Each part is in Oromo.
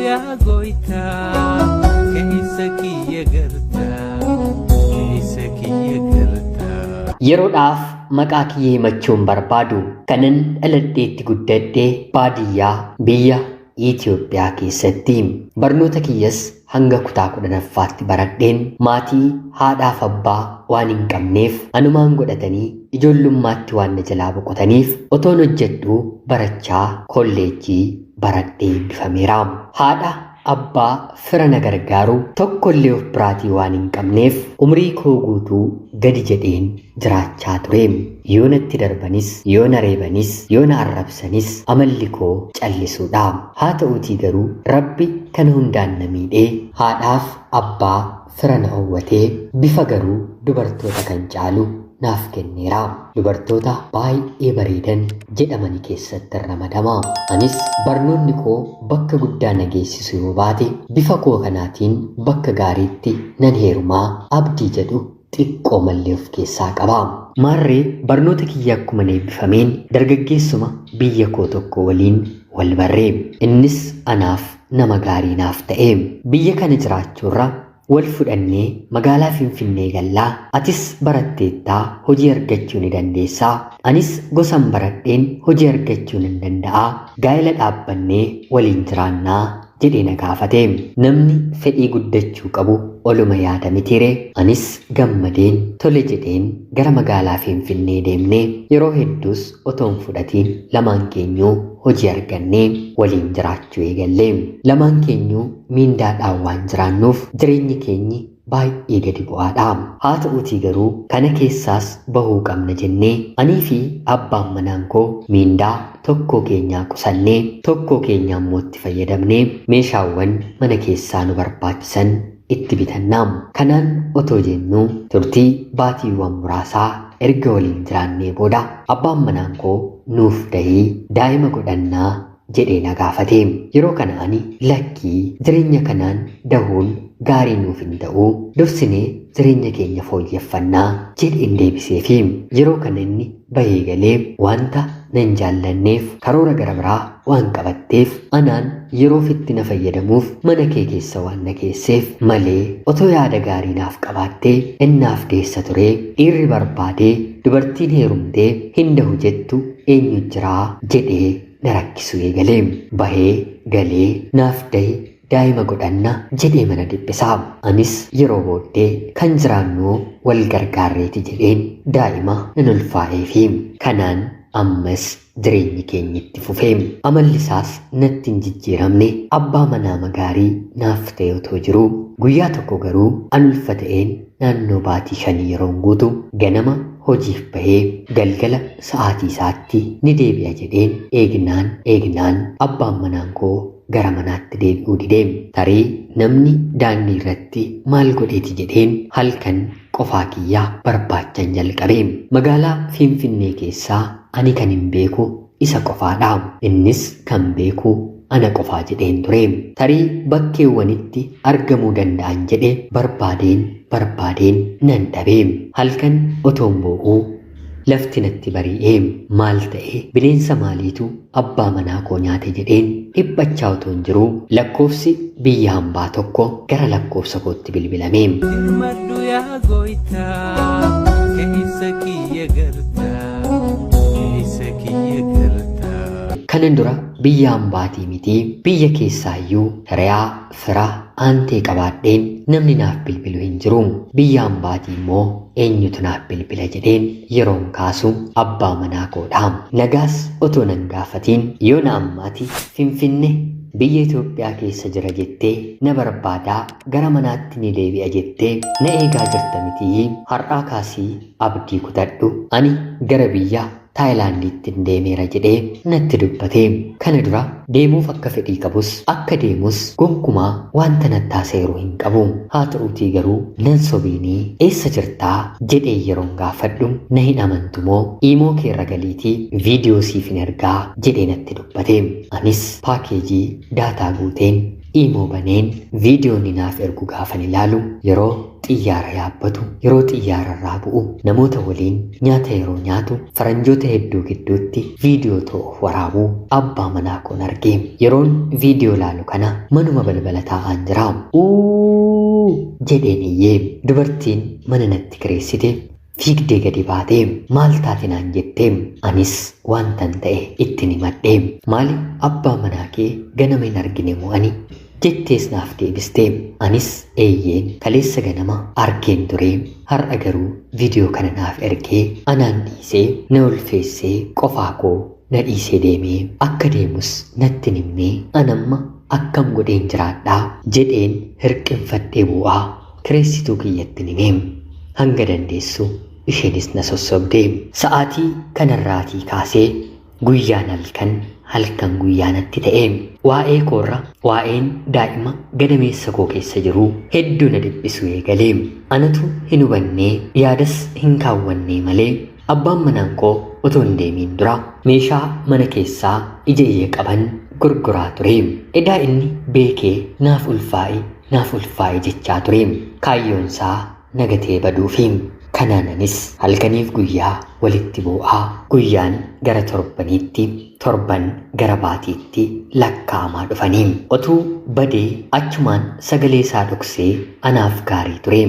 Yaa gooytaa, keessa kiyya gartaa, keessa kiyya gartaa. Yeroodhaaf maqaa kiyya himachuun barbaadu kanan dhaladheetti guddadhe baadiyyaa biyya Itoophiyaa keessatti. Barnoota kiyyas hanga kutaa 10ffaatti baradheen maatii haadhaaf abbaa waan hin qabneef anumaan godhatanii ijoollummaatti waan na jalaa boqotaniif otoon hojjedhuu barachaa kolleejjii baradhee eebbifameera. Haadha abbaa fira na gargaaru tokkollee of biraatii waan hin qabneef umrii koo guutuu gadi jedheen jiraachaa ture. Yoo natti darbanis, yoo na reebanis, yoo na arrabsanis amalli koo callisuudha. Haa ta'uutii garuu Rabbi kana hundaan na miidhee haadhaaf abbaa fira na owwatee bifa garuu dubartoota kan caalu naaf kenneera. Dubartoota baay'ee bareedan jedhamani keessatti ramadama. Anis barnoonni koo bakka guddaa na geessisu yoo baate bifa koo kanaatiin bakka gaariitti nan heerumaa abdii jedhu xiqqoo mallee of keessaa qaba. Maarree barnoota kiyya akkuma eebbifameen dargaggeessuma biyya koo tokko waliin wal barree. Innis anaaf nama gaarii naaf ta'e. Biyya kana jiraachuurra wal fudhannee magaalaa Finfinnee gallaa, atis baratteettaa hojii argachuu ni dandeessaa, anis gosan baradheen hojii argachuu nan danda'aa, gaa'ela dhaabbannee waliin jiraannaa jedhee na gaafate. Namni fedhii guddachuu qabu oluma yaada mitiire. Anis gammadeen tole jedheen gara magaalaa Finfinnee deemnee yeroo hedduus otoo hin fudhatiin lamaan keenyuu hojii argannee waliin jiraachuu eegalle. Lamaan keenyuu miindaadhaan waan jiraannuuf jireenyi keenyi baay'ee gadi bu'aadha. Haa ta'uutii garuu kana keessaas bahuu qabna jennee anii fi abbaan manaan koo miindaa tokkoo keenyaa qusannee tokkoo keenyaa immoo itti fayyadamnee meeshaawwan mana keessaa nu barbaachisan itti bitanna. Kanaan otoo jennuu turtii baatiiwwan muraasaa erga waliin jiraannee booda abbaan manaan koo nuuf dahii daa'ima godhannaa jedhee na gaafate. Yeroo kana ani lakkii, jireenya kanaan dahuun gaarii nuuf hin ta'u, dursinee jireenya keenya fooyyeffannaa jedheen deebiseefi. Yeroo kana inni bahee galee wanta nan jaallanneef karoora gara biraa waan qabatteef anaan yeroof itti na fayyadamuuf mana kee keessa waan na keesseef malee otoo yaada gaarii naaf qabaattee innaaf deessa ture, dhiirri barbaadee dubartiin heerumtee hin dahu jettu eenyu jiraa jedhee na rakkisuu eegalee. Bahee galee naaf dahi, daa'ima godhanna jedhee mana dhiphisaa. Anis yeroo booddee kan jiraannu wal gargaarreeti jedheen daa'ima nan ulfaa'eefi. Kanaan ammas jireenyi keenya itti fufee. Amalli isaas natti hin jijjiiramne, abbaa manaa gaarii naaf ta'e otoo jiruu guyyaa tokko garuu an ulfa ta'een naannoo baatii 5 yeroon guutu ganama hojiif bahee galgala sa'aatii isaatti ni deebi'a jedheen eegnaan eegnaan abbaan manaan koo gara manaatti deebi'uu didee. Tarii namni daandii irratti maal godheeti jedheen halkan qofaa kiyyaa barbaachan jalqabe. Magaalaa Finfinnee keessaa ani kan hin beeku isa qofaadha. Innis kan beeku ana qofaa jedheen ture. Tarii bakkeewwanitti argamuu danda'an jedhe barbaadeen barbaadeen nan dhabe. Halkan otoon boo'uu lafti natti bari'ee, maal ta'e, bineensa maaliitu abbaa manaa koo nyaate jedheen dhiphachaa otoon jiruu lakkoofsi biyya hambaa tokko gara lakkoofsa kootti bilbilame. Dirmadhu yaa gooytaa, keessa kiyya gartaa, keessa kiyya gartaa. Kanan dura biyya hambaatii miti biyya keessaayyuu hiriyaa fira aantee qabaadheen namni naaf bilbilu hin jiru. Biyya hambaatii immoo eenyutu naaf bilbila jedheen yeroon kaasu abbaa manaa koodha. Nagaas otoo nan gaafatiin yoo na ammaati Finfinne biyya Itoophiyaa keessa jira jettee na barbaadaa gara manaatti ni deebi'a jettee na eegaa jirta mitii, har'aa kaasii abdii kutadhu, ani gara biyya Taayilaandiitti deemeera jedhee natti dubbate. Kana dura deemuuf akka fedhii qabus akka deemus gonkumaa wanta natti haaseeru hin qabu. Haa ta'uutii garuu nan sobiinii eessa jirtaa jedhee yeroon gaafadhu na hin amantu moo iimoo keerra galiitii viidiyoo siif hin ergaa jedhee natti dubbate. Anis paakeejii daataa guuteen Imoo baneen viidiyoo inni naaf ergu gaafan ilaalu yeroo xiyyaara yaabbatu, yeroo xiyyaara irraa bu'u, namoota waliin nyaata yeroo nyaatu, faranjoota hedduu gidduutti viidiyoo ta'uuf waraabuu abbaa manaa koon arge. Yeroon viidiyoo ilaalu kana manuma balbala taa'aan jira. Uuu jedheen iyyee dubartiin mana natti kireessite fiigdee gadi baatee maal taate naan jettee anis wantan ta'e ittiin himadhe. Maali abbaa manaa kee ganama hin argine moo ani jettees naaf deebiste. Anis eeyyeen kaleessa ganama argeen ture, har'a garuu viidiyoo kana naaf ergee anaan dhiisee na ulfeessee qofaa koo na dhiisee deemee akka deemus natti himnee anamma akkam godheen jiraadhaa jedheen hirqinfadhee bu'aa kireessituu kiyyatti himee. Hanga dandeessu isheenis na sossobde. Sa'aatii kanarraatii kaasee guyyaan halkan, halkan guyyaa natti ta'e. Waa'ee koorra waa'een daa'ima gadameessa koo keessa jiru hedduu na dhiphisu eegalee. Anatu hin hubannee yaadas hin kaawwannee malee abbaan manaan koo otoo hin deemiin dura meeshaa mana keessaa ija ija qaban gurguraa ture. Edaa inni beekee naaf ulfaa'e naaf ulfaa'e jechaa ture. Kaayyoonsaa nagatee baduufi. Kanaananis halkaniif guyyaa walitti boo'aa guyyaan gara torbaniitti, torban gara baatiitti lakkaa'amaa dhufanii. Otuu badee achumaan sagalee isaa dhoksee anaaf gaarii ture.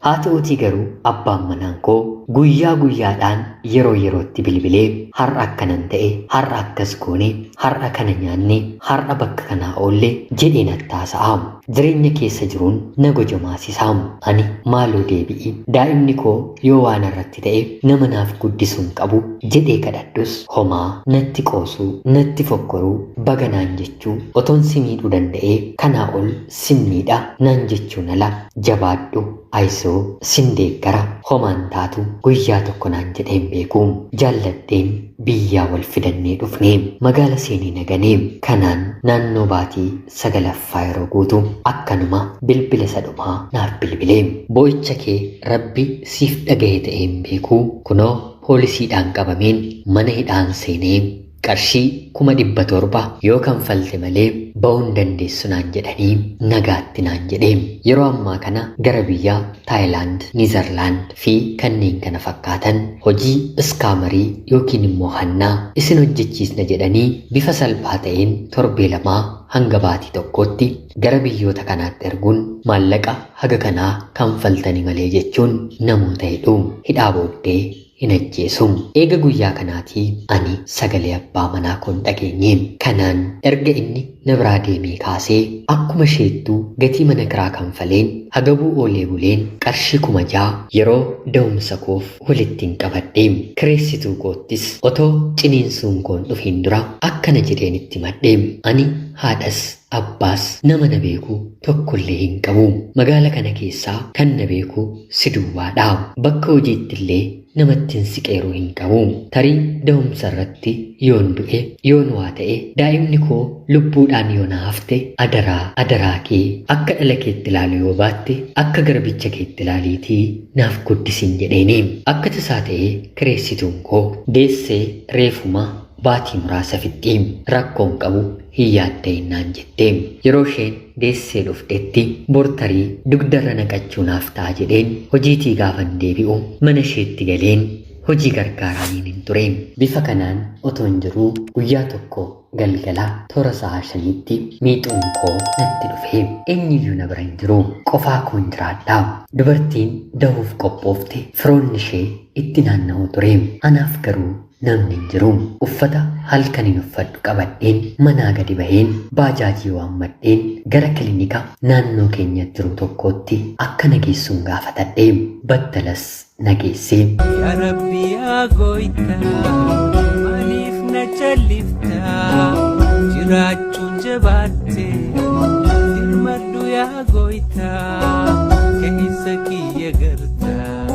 Haa ta'uutii garuu abbaan manaan koo guyyaa guyyaadhaan yeroo yerootti bilbilee har'a akkanan ta'e, har'a akkas goone, har'a kana nyaanne, har'a bakka kanaa oolle jedhee nattaasa'a. Jireenya keessa jiruun na gojomaasisa. Ani maaloo deebi'i, daa'imni koo yoo waan irratti ta'e nama naaf guddisuun qabu jedhee kadhadhus homaa natti qoosuu, natti fokkoruu, baga naan jechuu, otoon si miidhuu danda'ee kanaa ol sin miidha naan jechuun ala jabaadhu, ayisoo sin deeggara, homaan taatu guyyaa tokko naan jedheen beeku. Jaalladheen biyyaa wal fidannee dhufne magaala seenii naganee. Kanaan naannoo baatii 9ffaa yeroo guutu akkanuma bilbila sadhumaa naaf bilbilee boo'icha kee rabbi siif dhagahe ta'een beeku, kunoo poolisiidhaan qabameen mana hidhaan seenee qarshii 700,000 yoo kanfalte malee ba'uun dandeessu naan jedhanii nagaatti naan jedhee. Yeroo ammaa kana gara biyya Taayilaand, Niizerlaand fi kanneen kana fakkaatan hojii iskaamarii yookiin immoo hannaa isin hojjechiisna jedhanii bifa salphaa ta'een torbee 2 hanga baatii 1tti gara biyyoota kanaatti erguun maallaqa haga kanaa kanfaltanii malee jechuun namoota hidhu. Hidhaa booddee hin ajjeesu. Eega guyyaa kanaatii ani sagalee abbaa manaa koon dhageenye. Kanaan erga inni na biraa deemee kaasee akkuma isheettuu gatii mana kiraa kanfaleen hagabuu oolee buleen qarshii 6,000 yeroo da'umsa koof walitti hin qabadhe. Kireessituu koottis otoo ciniinsuun koon dhufiin dura akkana jedheen itti madhe. Ani haadhas abbaas nama na beeku tokkollee hin qabu. Magaala kana keessaa kan na beeku si duwwaadha. Bakka hojiitti illee namatti hin siqeeruu hin qabu. Tarii da'umsa irratti yoon du'e, yoon waa ta'e, daa'imni koo lubbuudhaan yoo na hafte adaraa adaraa kee akka dhala keetti ilaalu yoo baatte akka garbicha keetti ilaaliitii naaf guddisin jedheeni. Akka tasaa ta'ee kireessituun koo deessee reefuma baatii muraasa fixxi. Rakkoon qabu hin yaadda'in jette. Yeroo isheen deessee dhuftetti bortarii dugdarra naqachuu naaf ta'a jedheen hojiitii gaafan deebi'u mana isheetti galeen hojii gargaaraaniin hin ture. Bifa kanaan otoo hin jiruu guyyaa tokko galgala toora sa'a 5tti miixuun koo natti dhufe. Eenyuyyuu na bira hin jiru. Qofaa koon jiraadha. Dubartiin dahuuf qophoofte firoonni ishee itti naanna'u ture. Anaaf garuu namni hin jiru. Uffata halkaniin uffadhu qabadheen manaa gadi baheen baajaajii waammadheen gara kilinika naannoo keenyatti jiru tokkootti akka na geessuun gaafatadhe. Battalas na geesse. Yaa Rabbi yaa Goytaa, maaliif na calliftaa? Jiraachuun jabaatte dirmadhu yaa Goytaa, keessa kiyya gartaa,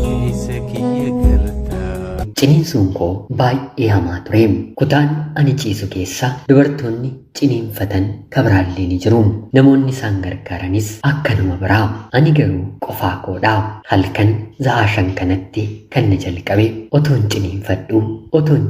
keessa kiyya gartaa. Ciniinsuun koo baay'ee hamaa ture. Kutaan ani ciisu keessa dubartoonni ciniinfatan kabiraallee ni jiru. Namoonni isaan gargaaranis akkanuma biraa. Ani garuu qofaa koodha. Halkan sa'a 5 kanatti kan na jalqabe otoon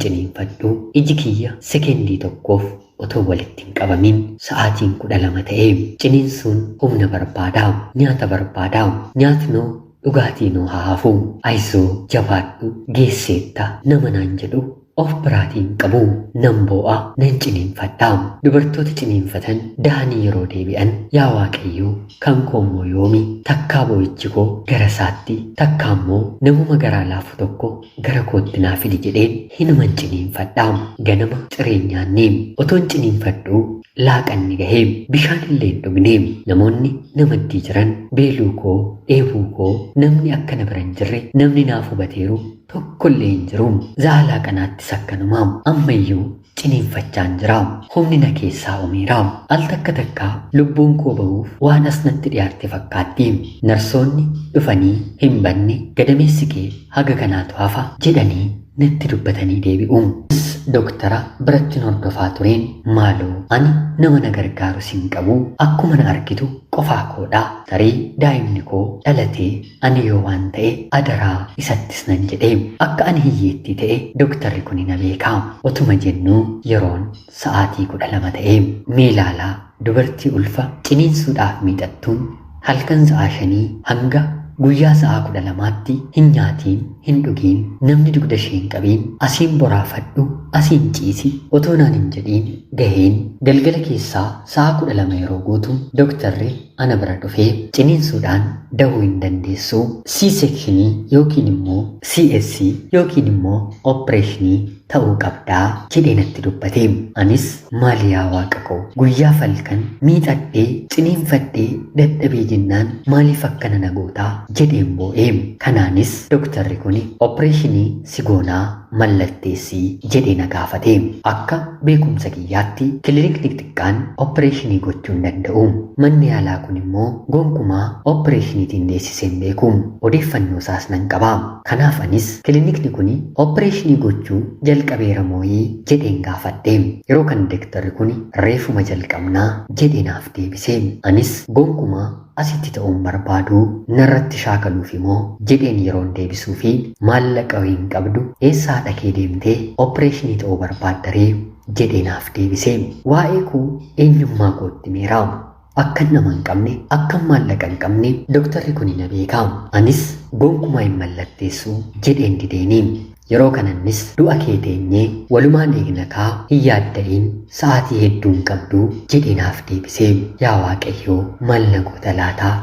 ciniinfadhu iji kiyya sekendii tokkoof otoo walitti hin qabamin sa'aatiin 12 ta'e. Ciniinsuun humna barbaadaa, nyaata barbaadaa, nyaatnoo dhugaatiinoo haa hafu. Ayizoo jabaadhu geesseetta nama naan jedhu of biraatiin qabu. Nan boo'a, nan ciniinfadha. Dubartoota ciniinfatan da'anii yeroo deebi'an yaa Waaqayyoo kan koo immoo yoomi takkaa boo'ichi koo gara isaatti takkaa immoo namuma garaa laafu tokko gara kootti naa fidi jedheen hinuman ciniinfadha. Ganama cireen nyaanne otoon ciniinfadhuu laaqanni gahee bishaan illee hin dhugne. Namoonni namaddii jiran beeluu koo dheebuu koo namni akka na bira hin jirre namni naaf hubateeru tokkollee hin jiru. Za'a laaqanaattis akkanuma ammayyuu ciniinfachaan jira. Humni na keessaa uumeera. Al takka takka lubbuun koo ba'uuf waan as natti dhiyaate fakkaatti. Narsoonni dhufanii hin banne gadameessi kee haga kanaatu hafa jedhanii natti dubbatanii deebi'u. Doktara biratti hordofaa tureen maaloo ani nama na gargaaru sin qabu akkuma na argitu qofaa koodha. Tarii daa'imni koo dhalatee ani yoo waan ta'e adaraa isattis nan jedhe. Akka ani hiyyeettii ta'e doktarri kun na beeka. Otuma jennuu yeroon sa'aatii 12 ta'e mee ilaalaa dubartii ulfa ciniinsuudhaaf miidhattuun halkan sa'a 5 hanga guyyaa sa'a 12tti hin nyaatiin hin dhugiin namni dugda ishee hin qabiin asiin boraafadhu asiin ciisi otoo naan hin jedhiin gaheen galgala keessaa sa'a 12 yeroo guutu dooktarri ana bira dhufee ciniinsuudhaan dahuu hin dandeessu C-sekshinii yookiin immoo CS yookiin immoo opereeshinii ta'uu qabdaa jedhee natti dubbate. Anis maal yaa waaqa koo guyyaa falkan miixadhee ciniinfadhee dadhabee jennaan maaliif akkana na gootaa jedheen boo'ee. Kanaanis dooktarri kun opereeshinii si goonaa mallatteessii jedhee na gaafate. Akka beekumsa kiyyaatti kilinikni xiqqaan opereeshinii gochuu hin danda'u. Manni yaalaa kun immoo gonkumaa opereeshiniitiin deessisee hin beeku. Odeeffannoo isaas nan qaba. Kanaaf anis kilinikni kun opereeshinii gochuu jalqabeera mooyii jedheen gaafadhe. Yeroo kan dooktarri kun reefuma jalqabnaa jedhee naaf deebise. Anis gonkumaa asitti ta'uun barbaadu narratti shaakaluuf immoo jedheen yeroon deebisuu fi maallaqa hin qabdu eessaa dhakee deemtee opereeshinii ta'uu barbaaddaree jedhee naaf deebise. Waa'ee koo eenyummaa kootti meera. Akkan nama hin qabne, akkan maallaqa hin qabne dooktarri kun na beeka. Anis gonkumaa hin mallatteessu jedheen dideeni. Yeroo kanannis du'a kee teenyee walumaan eegna kaa hin yaadda'iin sa'aatii hedduu hin qabdu jedhee naaf deebise. Yaa Waaqayyoo maal na goota laataa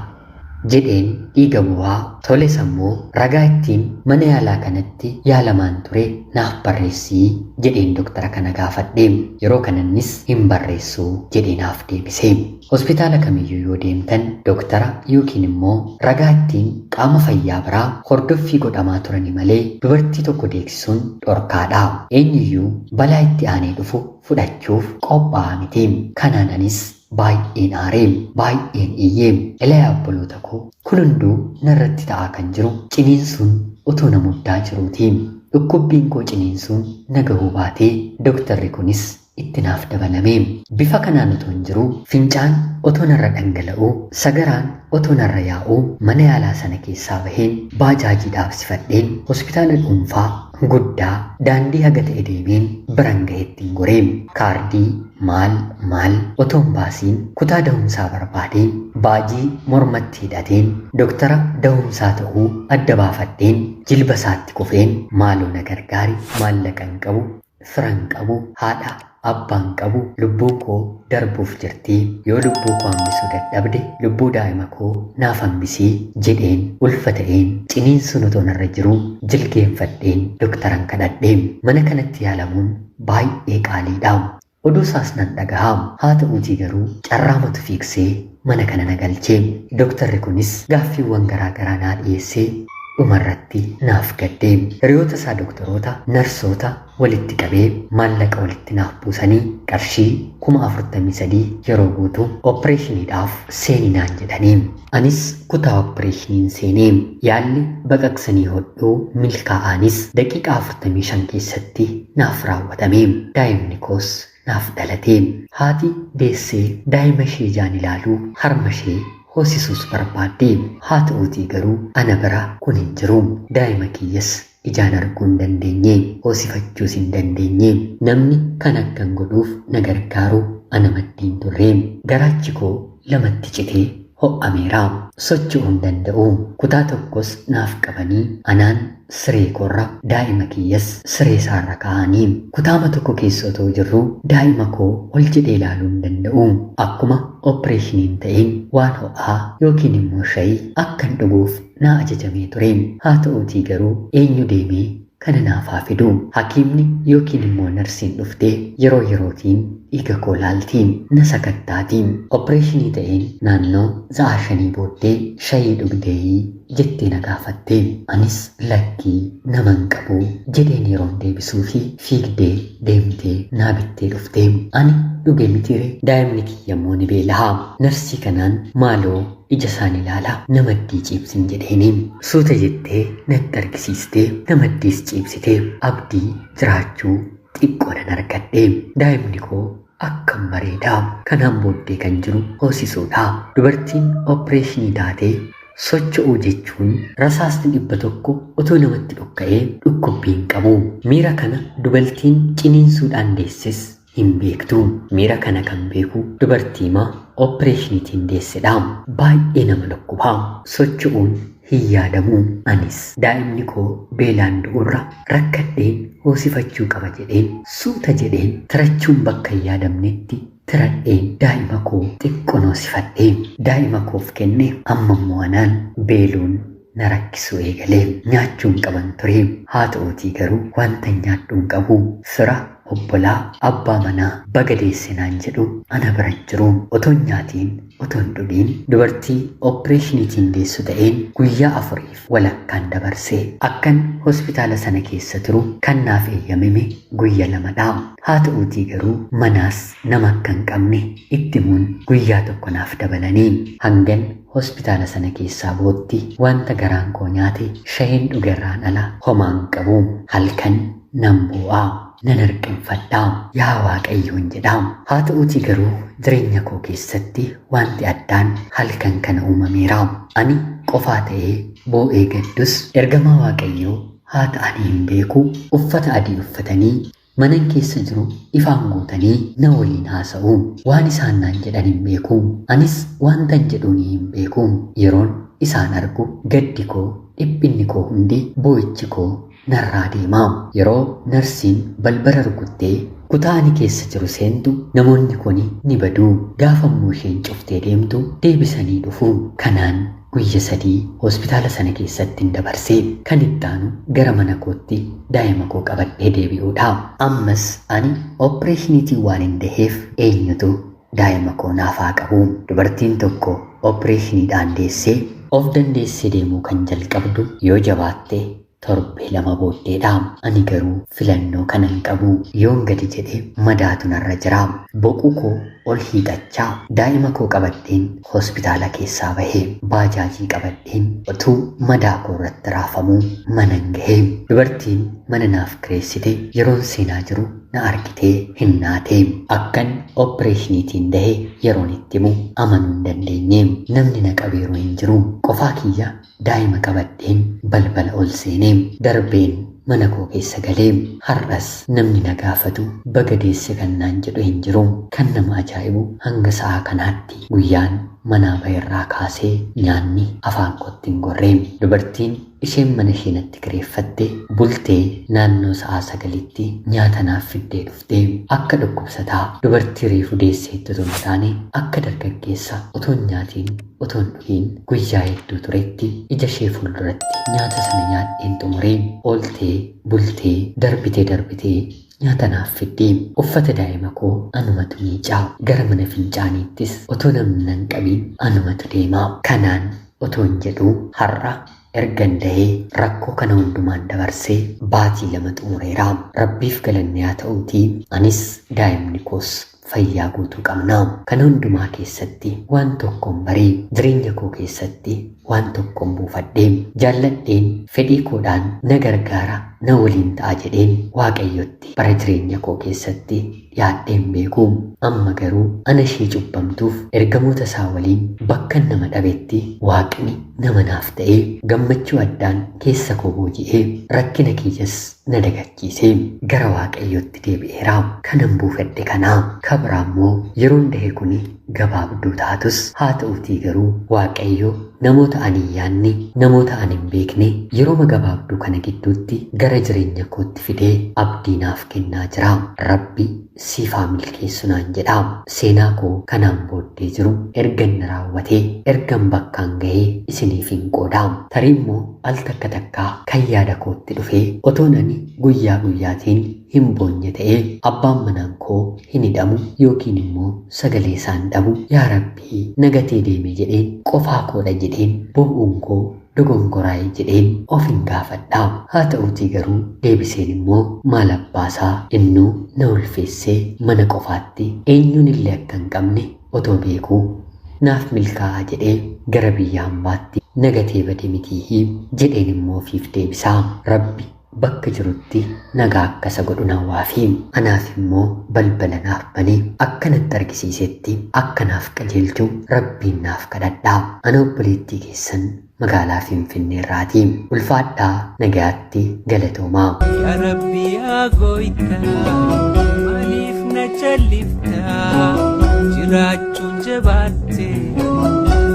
jedheen dhiiga bu'aa toles ammoo ragaa ittiin mana yaalaa kanatti yaalamaan ture naaf barreessii jedheen doktara kana gaafadhe. Yeroo kanannis hin barreessu jedhee naaf deebise. Hospitaala kamiyyuu yoo deemtan doktara yookiin immoo ragaa ittiin qaama fayyaa biraa hordoffii godhamaa turani malee dubartii tokko deeksisuun dhorkaadha. Eenyuyyuu balaa itti aanee dhufu fudhachuuf qophaa'aa miti. Kanaan anis baay'een aaree, baay'een iyyee. Ilaa obboloota koo kun hunduu narratti ta'aa kan jiru ciniinsuun otoo na muddaa jiruuti. Dhukkubbiin koo ciniinsuun na gahuu baatee dooktarri kunis itti naaf dabalame. Bifa kanaan otoo hin jiru fincaan otoo narra dhangala'u, sagaraan otoo narra yaa'u mana yaalaa sana keessaa baheen baajaajii dhaabsifadheen hospitaala dhuunfaa guddaa daandii haga ta'e deemeen biran gaheetti hin goree. Kaardii maal maal otoo hin baasiin kutaa da'umsaa barbaadeen baajii mormatti hidhateen doktara da'umsaa ta'uu adda baafadheen jilba isaatti kufeen maaloo na gargaari maallaqa hin qabu fira hin qabu haadha abbaan qabu lubbuun koo darbuuf jirti yoo lubbuu koo hambisuu dadhabde lubbuu daa'ima koo naaf hambisii jedheen ulfa ta'een ciniinsuun otoo narra jiru jilgeenfadheen doktaran kadhadhe. Mana kanatti yaalamuun baay'ee qaaliidha. Oduu isaas nan dhagaha. Haa ta'uutii garuu carraamatu fiigsee mana kana na galchee. Doktarri kunis gaaffiiwwan garaa garaa naa dhiyeessee dhumarratti naaf gadde. Hiriyoota isaa doktoroota, narsoota walitti qabee maallaqa walitti naaf buusanii qarshii 43,000 yeroo guutu opereeshiniidhaaf seeninaan jedhanii. Anis kutaa opereeshiniin seenee yaalli baqaqsanii hodhuu milkaa'aanis daqiiqaa 45 keessatti naaf raawwatame. Daa'imni koos naaf dhalate. Haati deessee daa'ima ishee ijaan ilaaluu harma ishee hoosisuus barbaadde. Haa ta'uutii garuu ana bira kun hin jiru. Daa'ima kiyyas Ijaan arguu hin dandeenye, hoosifachuus hin dandeenye. Namni kan akkan godhuuf na gargaaru ana maddiin turre. Garaachi koo lamatti citee ho'ameera. Socho'uu hin danda'u. Kutaa tokkos naaf qabanii anaan siree koorra daa'ima kiyyas siree isaarra kaa'anii kutaama tokko keessa otoo jirru daa'ima koo ol jedhee ilaaluu hin danda'u. Akkuma opereeshiniin ta'een waan ho'aa yookiin immoo shayii akkan dhuguuf naa ajajamee ture. Haa ta'uutii garuu eenyu deemee kana naaf haa fidu? Hakiimni yookiin immoo narsiin dhuftee yeroo yerootiin dhiiga koo laalti, na sakattaati. Opereeshinii ta'een naannoo sa'a 5 booddee shayii dhugdeeyii jettee na gaafatte. Anis lakkii nama hin qabu jedheen yeroon deebisuu fi fiigdee deemtee naa bittee dhufte. Ani dhuge mitiire, daa'imni kiyya immoo ni beela'a. Narsii kanaan maaloo ija isaan ilaala namaddii ciibsin jedheeni. Suuta jettee natti argisiistee namaddiis ciibsite. Abdii jiraachuu xiqqoo nan argadhe. Daa'imni koo akkam bareeda. Kanaan booddee kan jiru hoosisuudha. Dubartiin opereeshinii taatee socho'uu jechuun rasaasni 100 otoo namatti dhokka'ee dhukkubbii hin qabu. Miira kana dubartiin ciniinsuudhaan deesses hin beektu. Miira kana kan beeku dubartiima opereeshiniitiin deessedha. Baay'ee nama dhukkuba. Socho'uun hin yaadamu. Anis daa'imni koo beelaan du'urra rakkadheen hoosifachuu qaba jedheen suuta jedheen tirachuun bakka hin yaadamnetti tiradheen daa'ima koo xiqqoon hoosifadhee daa'ima koof kenne. Amma immoo anaan beeluun na rakkisuu eegalee nyaachuun qaban ture. Haa ta'uutii garuu wanta nyaadhu hin qabu. Fira, obbolaa, abbaa manaa baga deesse naan jedhu ana bira hin jiru. Otoo hin nyaatiin, otoo hin dhugiin dubartii opereeshiniitiin deessu ta'een guyyaa 4 walakkaan dabarse. Akkan hospitaala sana keessa turu kan naaf eeyyamame guyya 2dha. Haa ta'uutii garuu manaas nama akka hin qabne itti himuun guyyaa 1 naaf dabalanii hangan hospitaala sana keessaa bootti wanta garaan koo nyaate shayeen dhugerraan ala homaa hin qabu. Halkan nan boo'aa, nan harqinfadhaa, yaa Waaqayyoon jedhaa. Haa ta'uutii garuu jireenya koo keessatti wanti addaan halkan kana uumameera. Ani qofaa ta'ee boo'ee gaddus ergamaa Waaqayyoo haa ta'anii hin beeku. Uffata adii uffatanii manan keessa jiru ifaan guutanii na waliin haasa'u. Waan isaan naan jedhan hin beeku. Anis wantan jedhuun hin beeku. Yeroon isaan argu gaddi koo, dhiphinni koo hundi, boo'ichi koo narraa deema. Yeroo narsiin balbala rukuttee kutaa ani keessa jiru seentu namoonni kuni ni badu. Gaafa immoo isheen cuftee deemtu deebisanii dhufu. Kanaan guyya 3 hospitaala sana keessatti hin dabarse. Kan itti aanu gara mana kootti daa'ima koo qabadhee deebi'uudha. Ammas ani opereeshiniitiin waan hin daheef eenyutu daa'ima koo naaf haa qabu? Dubartiin tokko opereeshiniidhaan deessee of dandeessee deemuu kan jalqabdu yoo jabaatte torbee 2 booddeedha. Ani garuu filannoo kana hin qabu. Yoon gadi jedhe madaatu narra jira. Boquu koo ol hiixachaa daa'ima koo qabadheen hospitaala keessaa bahe. Baajaajii qabadheen utuu madaa koo irratti raafamuu manan gahe. Dubartiin mana naaf kireessite yeroon seenaa jiru na argitee hin naate. Akkan opereeshiniitiin dahe yeroon itti himu amanuu hin dandeenye. Namni na qabeeru hin jiru. Qofaa kiyya daa'ima qabadheen balbala ol seenee darbeen mana koo keessa galee. Har'as namni na gaafatu baga deesse kan naan jedhu hin jiru. Kan nama ajaa'ibu hanga sa'a kanaatti guyyaan manaa baherraa kaasee nyaanni afaan kootti hin gorre. Dubartiin isheen mana ishee natti kireeffatte bultee naannoo sa'a 9tti nyaata naaf fiddee dhufte. Akka dhukkubsataa dubartii reefu deesseetti otoo hin taane akka dargaggeessa otoo hin nyaatiin otoo hin dhugiin guyyaa hedduu turetti ija ishee fuulduratti nyaata sana nyaadheen xumuree ooltee bultee darbitee darbitee nyaata naaf fiddee. Uffata daa'ima koo anumatu miicaa. Gara mana fincaaniittis otoo namni nan qabiin anumatu deema. Kanaan otoo hin jedhu har'a ergan dahee rakkoo kana hundumaan dabarsee baatii 2 xumureera. Rabbiif galanni haa ta'uutii anis daa'imni koos fayyaa guutuu qabna. Kana hundumaa keessatti waan tokkoon baree jireenya koo keessatti waan tokkoon buufadhee jaalladheen fedhii koodhaan na gargaara na waliin ta'a jedheen Waaqayyotti bara jireenya koo keessatti dhiyaadheen beeku. Amma garuu ana ishee cubbamtu beekamtuuf ergamoota isaa waliin bakka nama dhabetti Waaqni nama naaf ta'ee gammachuu addaan keessa koo booji'ee rakkina kiyyas na dagachiisee gara Waaqayyootti deebi'eera. Kanan buufadhe kanaa kabraa immoo yeroon dahe kuni gabaabduu taatus haa ta'uutii garuu Waaqayyo namoota ani hin yaadne, namoota ani hin beekne yerooma gabaabduu kana gidduutti gara jireenya kootti fidee abdii naaf kennaa jira. Rabbi siif haa milkeessu naan jedha. Seenaa koo kanaan booddee jiru ergan raawwatee ergan bakkaan gahee isiniif hin qooda. Tarii immoo al takka takkaa kan yaada kootti dhufee otoon ani guyyaa guyyaatiin hin boonye ta'ee abbaan manaan koo hin hidhamu yookiin immoo sagalee isaan dhabu, yaa Rabbii nagatee deeme jedheen qofaa koodha jedheen boo'uun koo dogongoraa'e jedheen of hin gaafadha. Haa ta'uutii garuu deebiseen immoo maal abbaasaa innuu na ulfeessee mana qofaatti eenyuun illee akka hin qabne otoo beekuu naaf milkaa'aa jedhee gara biyya hambaatti nagatee bade mitiihii jedheen immoo ofiif deebisaa. Rabbi bakka jirutti nagaa akkasa godhu nawwaafi anaaf immoo balbala naaf banee akkanatti argisiisetti akkanaaf qajeelchu Rabbiin naaf kadhadhaa. Ana obboleettii keessan magaalaa Finfinnee irraatii. Ulfaadhaa, nagaatti, galatoomaa. Yaa Rabbi yaa gooytaa, maaliif na challiftaa? Jiraachuun jabaatte,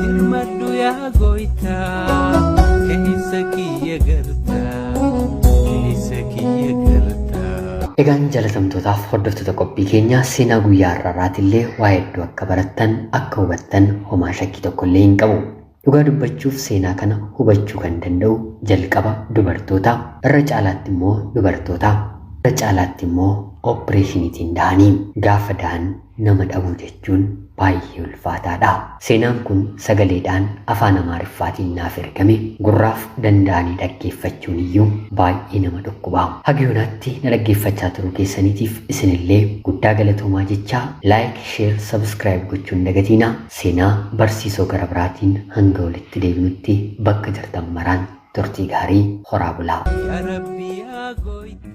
dirmadhu yaa gooytaa. Keessa kiyya gartaa, keessa kiyya gartaa. Egaan jaalatamtootaaf hordoftoota qophii keenyaa, seenaa guyyaa har'aarraatillee waa hedduu akka barattan akka hubattan homaa shakkii tokko illee hin qabu. Dhugaa dubbachuuf seenaa kana hubachuu kan danda'u jalqaba dubartoota, irra caalaatti immoo dubartoota, irra caalaatti immoo opereeshiniitiin dahanii gaafa dahan nama dhabuu jechuun baay'ee ulfaataadha. Seenaan kun sagaleedhaan afaan Amaariffaatiin naaf ergame, gurraaf danda'anii dhaggeeffachuun iyyuu baay'ee nama dhukkuba. Haga yoonaatti na dhaggeeffachaa turuu keessaniitiif isinillee guddaa galatoomaa jechaa, like, share, subscribe gochuun dagatiina. Seenaa barsiisoo gara biraatiin hanga walitti deebinutti bakka jirtan maraan turtii gaarii, horaa bulaa. Yaa Rabbi yaa gooytaa.